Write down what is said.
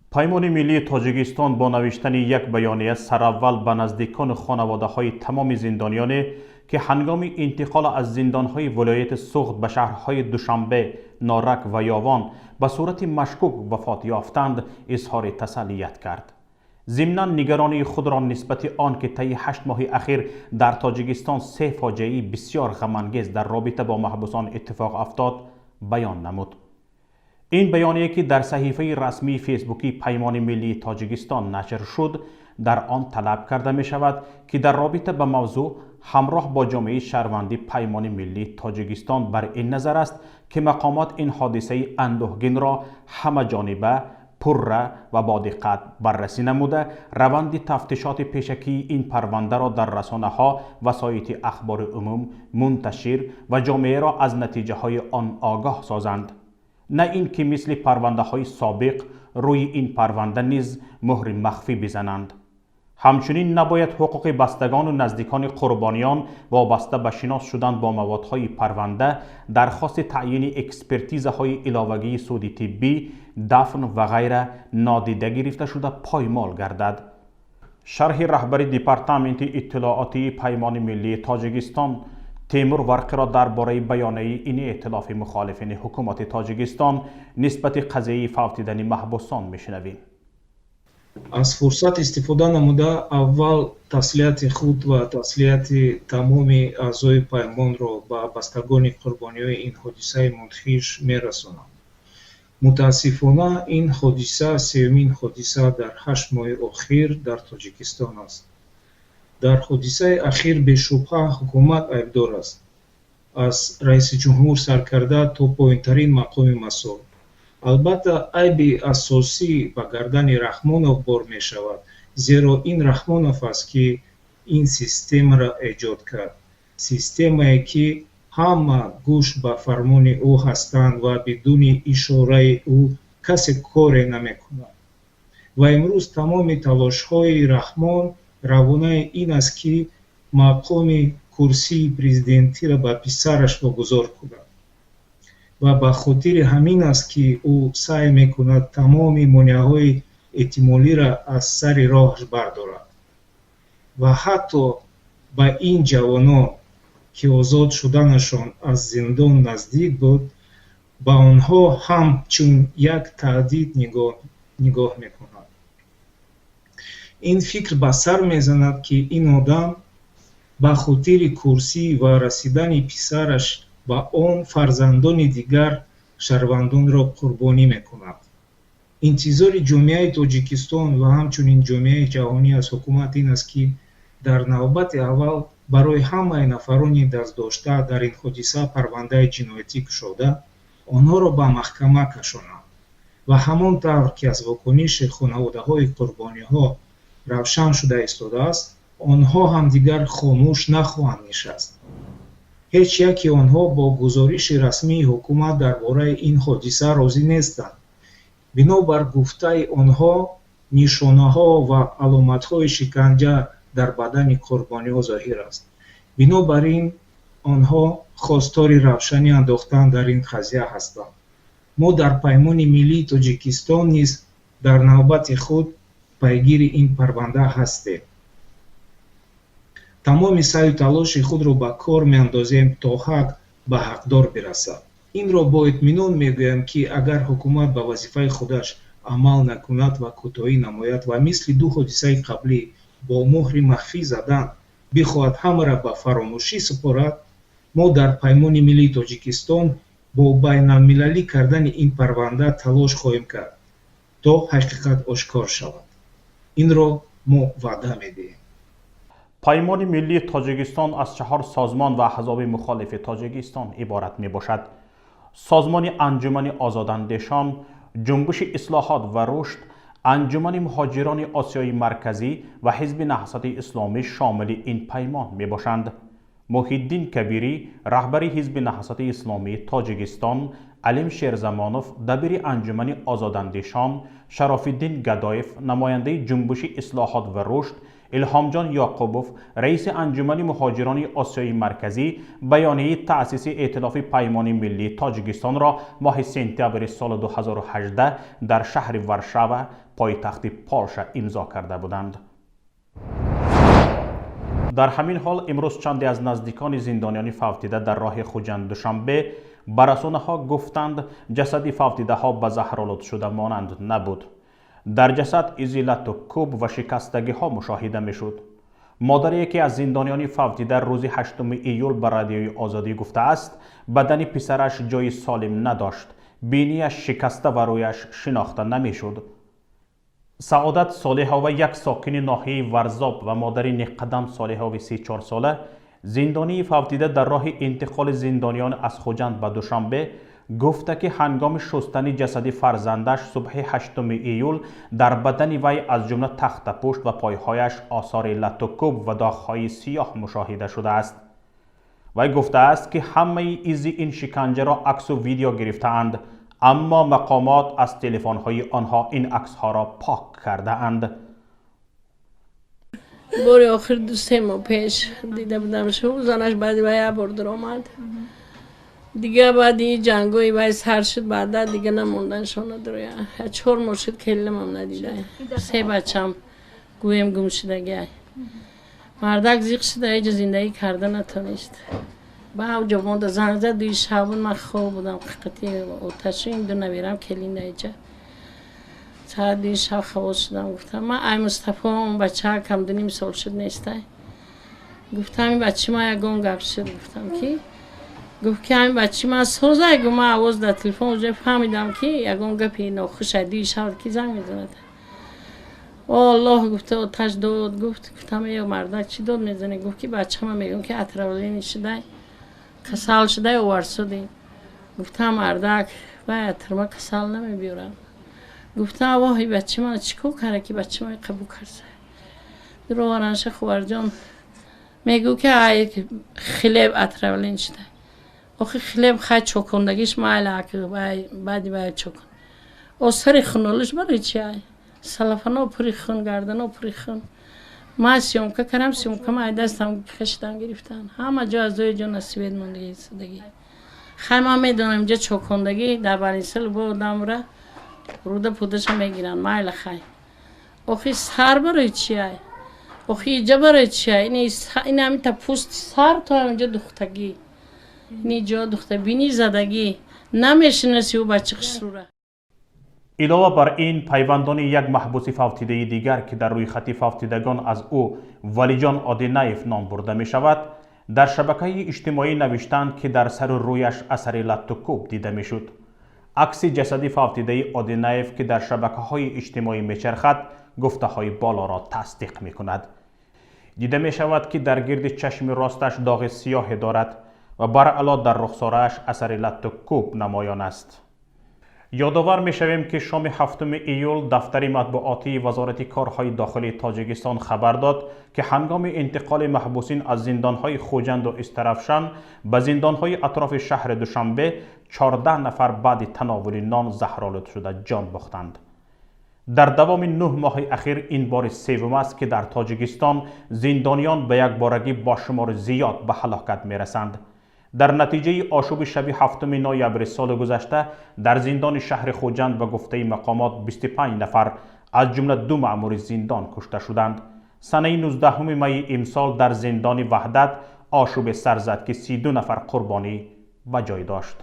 Паймони миллии Тоҷикистон бо навиштани як баёния сараввал ба наздикону хонаводаҳои тамоми зиндониёне, ки ҳангоми интиқол аз зиндонҳои вилояти Суғд ба шаҳрҳои Душанбе, Норак ва Ёвон ба сурати машкук вафот ёфтанд, изҳори тасаллият кард. Зимнан нигаронии худро нисбати он ки таи 8 моҳи ахир дар Тоҷикистон се фоҷиаи бисёр ғамангез дар робита бо маҳбусон иттифоқ афтод, баён намуд. Ин баёние, ки дар саҳифаи расмии Фейсбукии Паймони миллии Тоҷикистон нашр шуд, дар он талаб карда мешавад, ки дар робита ба мавзӯъ ҳамроҳ бо ҷомеаи шаҳрвандӣ Паймони миллии Тоҷикистон бар ин назар аст, ки мақомот ин ҳодисаи андӯҳгинро ҳамаҷониба, пурра ва бодиққат баррасӣ намуда, раванди тафтишоти пешакии ин парвандаро дар расонаҳо ва васоити ахбори умум мунташир ва ҷомеаро аз натиҷаҳои он огоҳ созанд, на ин ки мисли парвандаҳои собиқ рӯи ин парванда низ муҳри махфӣ бизананд. Ҳамчунин набояд ҳуқуқи бастагону наздикони қурбониён вобаста ба шинос шудан бо маводҳои парванда, дархости таъйини экспертизаҳои иловагии суди тиббӣ, дафн ва ғайра нодида гирифта шуда поймол гардад. Шарҳи раҳбари департаменти иттилоотии Паймони миллии Тоҷикистон Темур Варқиро дар бораи баёнаи ин эътилофи мухолифини ҳукумати Тоҷикистон нисбати қазияи фавтидани маҳбусон мешунавем. Аз фурсат истифода намуда, аввал таслияти худ ва таслияти тамоми аъзои Паймонро ба бастагони қурбониҳои ин ҳодисаи мудҳиш мерасонам. Мутаассифона, ин ҳодиса сеюмин ҳодиса дар 8 моҳи охир дар Тоҷикистон аст. Дар ҳодисаи ахир бешубҳа ҳукумат айбдор аст, аз раиси ҷумҳур сар карда то поинтарин мақоми масъул. Албатта, айби асосӣ ба гардани Раҳмонов бор мешавад, зеро ин Раҳмонов аст, ки ин системаро эҷод кард, системае, ки ҳама гӯш ба фармони ӯ ҳастанд ва бидуни ишораи ӯ касе коре намекунад. Ва имрӯз тамоми талошҳои Раҳмон равонаи ин аст, ки мақоми курсии президентиро ба писараш вогузор кунад, ва ба хотири ҳамин аст, ки ӯ саъй мекунад тамоми монеаҳои эҳтимолиро аз сари роҳаш бардорад ва ҳатто ба ин ҷавонон, ки озод шуданашон аз зиндон наздик буд, ба онҳо ҳам чун як таҳдид нигоҳ мекунад. Ин фикр ба сар мезанад, ки ин одам ба хотири курсӣ ва расидани писараш ба он фарзандони дигар шаҳрвандонро қурбонӣ мекунад. Интизори ҷомеаи Тоҷикистон ва ҳамчунин ҷомеаи ҷаҳонӣ аз ҳукумат ин аст, ки дар навбати аввал барои ҳамаи нафарони дастдошта дар ин ҳодиса парвандаи ҷиноятӣ кушода, онҳоро ба маҳкама кашонанд ва ҳамон тавр, ки аз вокуниши хонаводаҳои қурбониҳо равшан шуда истодааст, онҳо ҳам дигар хомӯш нахоҳанд нишаст. Ҳеҷ яке онҳо бо гузориши расмии ҳукумат дар бораи ин ҳодиса розӣ нестанд. Бинобар гуфтаи онҳо, нишонаҳо ва аломатҳои шиканҷа дар бадани қурбониҳо зоҳир аст. Бинобар ин онҳо хостори равшанӣ андохтан дар ин қазия ҳастанд. Мо дар Паймони миллии Тоҷикистон низ дар навбати худ пайгири ин парванда ҳастем. Тамоми саъю талоши худро ба кор меандозем, то ҳақ ба ҳақдор бирасад. Инро бо итминон мегӯям, ки агар ҳукумат ба вазифаи худаш амал накунад ва кӯтоҳӣ намояд ва мисли ду ҳодисаи қаблӣ бо муҳри махфӣ задан бихоҳад ҳамаро ба фаромӯшӣ супорад, мо дар Паймони миллии Тоҷикистон бо байналмилалӣ кардани ин парванда талош хоҳем кард, то ҳақиқат ошкор шавад. Инро мо ваъда медиҳем. Паймони миллии Тоҷикистон аз чаҳор созмон ва аҳзоби мухолифи Тоҷикистон иборат мебошад: созмони Анҷумани озодандешон, Ҷунбуши ислоҳот ва рушд, Анҷумани муҳоҷирони Осиёи Марказӣ ва Ҳизби Наҳзати Исломӣ шомили ин паймон мебошанд. Муҳиддин Кабирӣ, раҳбари Ҳизби Наҳзати Исломии Тоҷикистон, Алим Шерзамонов, дабири Анҷумани озодандешон, Шарофиддин Гадоев, намояндаи Ҷунбуши ислоҳот ва рушд. Илҳомҷон Ёқубов, раиси Анҷумани муҳоҷирони Осиёи Марказӣ, баёнияи таъсиси Эътилофи Паймони Миллии Тоҷикистонро моҳи сентябри соли 2018 дар шаҳри Варшава, пойтахти Полша, имзо карда буданд. Дар ҳамин ҳол имрӯз чанде аз наздикони зиндониёни фавтида дар роҳи Хуҷанд Душанбе ба расонаҳо гуфтанд, ҷасади фавтидаҳо ба заҳролудшуда монанд набуд. Дар ҷасад изи латту кӯб ва шикастагиҳо мушоҳида мешуд. Модари яке аз зиндониёни фавтида рӯзи 8 июл ба Радиои Озодӣ гуфтааст, бадани писараш ҷои солим надошт, бинияш шикаста ва рӯяш шинохта намешуд. Саодат Солиҳова, як сокини ноҳияи Варзоб ва модари Неққадам Солиҳови 34сола, зиндонии фавтида дар роҳи интиқоли зиндониён аз Хуҷанд ба Душанбе, гуфта ки ҳангоми шустани ҷасади фарзандаш субҳи 8 июл дар бадани вай, аз ҷумла тахтапушт ва пойҳояш, осори латтукӯб ва доғҳои сиёҳ мушоҳида шудааст. Вай гуфтааст, ки ҳамаи изи ин шиканҷаро аксу видео гирифтаанд, аммо мақомот аз телефонҳои онҳо ин аксҳоро пок кардаанд. Бори охир 2-3 моҳ пеш дида будам. Шу занаш баъди вай бор даромад. Дига баъди ҷангои вай сар шуд, баъда дига намондан шона дуроя. 4 моҳ шуд, келинамам надида. Се бачам гӯем гум шудагиай. Мардак зиқ шуда, ҳеҷ зиндагӣ карда натонист. Ба авҷо монда, занг зад, 2-и шаб буд, ман хоб будам, қиқати оташу ин ду набирам келин даиҷа. Соат 2-и шаб хавос шудам, гуфтам, ман ай Мустафо, он бачаакам 2.5 сол шуд нестай. Гуфтам, ин бачи ман ягон гап шуд, гуфтам ки гуфт ки ҳамин бачи ман созай. Гу ман овоз дар телефон уже фаҳмидам, ки ягон гапи нохуш, 2-и шаб ки занг мезанад. О Аллоҳ, гуфта, оташ дод гуфт. Гуфтам, э мардак, чӣ дод мезанӣ? Гуфт ки бачама мегӯм ки отравление шудай, касал шудай, оварсуди. Гуфтам, мардак, вай атырма касал намебиёрам. Гуфтам, воҳи, бачи ман чӣ кор карда, ки бачи ман қабул карса дуроваранша? Хуварҷон, мегӯ ки ай хлеб отравлен шуда. Охи хлеб хай чокондагиш майла, баъди вай чокон осари хунолиш барои чи? Ай салафано пури хун, гардано пури хун. Ман съёмка кардам, съёмка ма ай дастам кашидан гирифтан. Ҳама ҷо аз ҷои ҷо насибет мондагӣ судагӣ. Хай, ман медонам, инҷа чокондагӣ дар больница бо одамра руда пудаша мегиранд, майла. Хай, охи сар барои чи? Ай охи иҷа барои чи? Ай ин ҳамита пӯсти сар то ҳаминҷа духтагӣ, ини ҷо духта, бини задагӣ, намешинаси ӯ бачи хушрура. Илова бар ин, пайвандони як маҳбуси фавтидаи дигар, ки дар рӯйхати фавтидагон аз ӯ Валиҷон Одинаев ном бурда мешавад, дар шабакаи иҷтимоӣ навиштанд, ки дар сару рӯяш асари латтукӯб дида мешуд. Акси ҷасади фавтидаи Одинаев, ки дар шабакаҳои иҷтимоӣ мечархад, гуфтаҳои болоро тасдиқ мекунад. Дида мешавад, ки дар гирди чашми росташ доғи сиёҳе дорад ва баръало дар рухсорааш асари латтукӯб намоён аст. Ёдовар мешавем, ки шоми 7 июл дафтари матбуотии Вазорати корҳои дохилии Тоҷикистон хабар дод, ки ҳангоми интиқоли маҳбусин аз зиндонҳои Хуҷанду Истаравшан ба зиндонҳои атрофи шаҳри Душанбе 14 нафар баъди тановули нон заҳролуд шуда ҷон бохтанд. Дар давоми 9 моҳи ахир ин бори севум аст, ки дар Тоҷикистон зиндониён ба якборагӣ бо шумори зиёд ба ҳалокат мерасанд. Дар натиҷаи ошӯби шаби 7 ноябри соли гузашта дар зиндони шаҳри Хуҷанд, ба гуфтаи мақомот, 25 нафар, аз ҷумла ду маъмури зиндон, кушта шуданд. Санаи 19 майи имсол дар зиндони Ваҳдат ошӯбе сар зад, ки 32 нафар қурбонӣ ба ҷой дошт.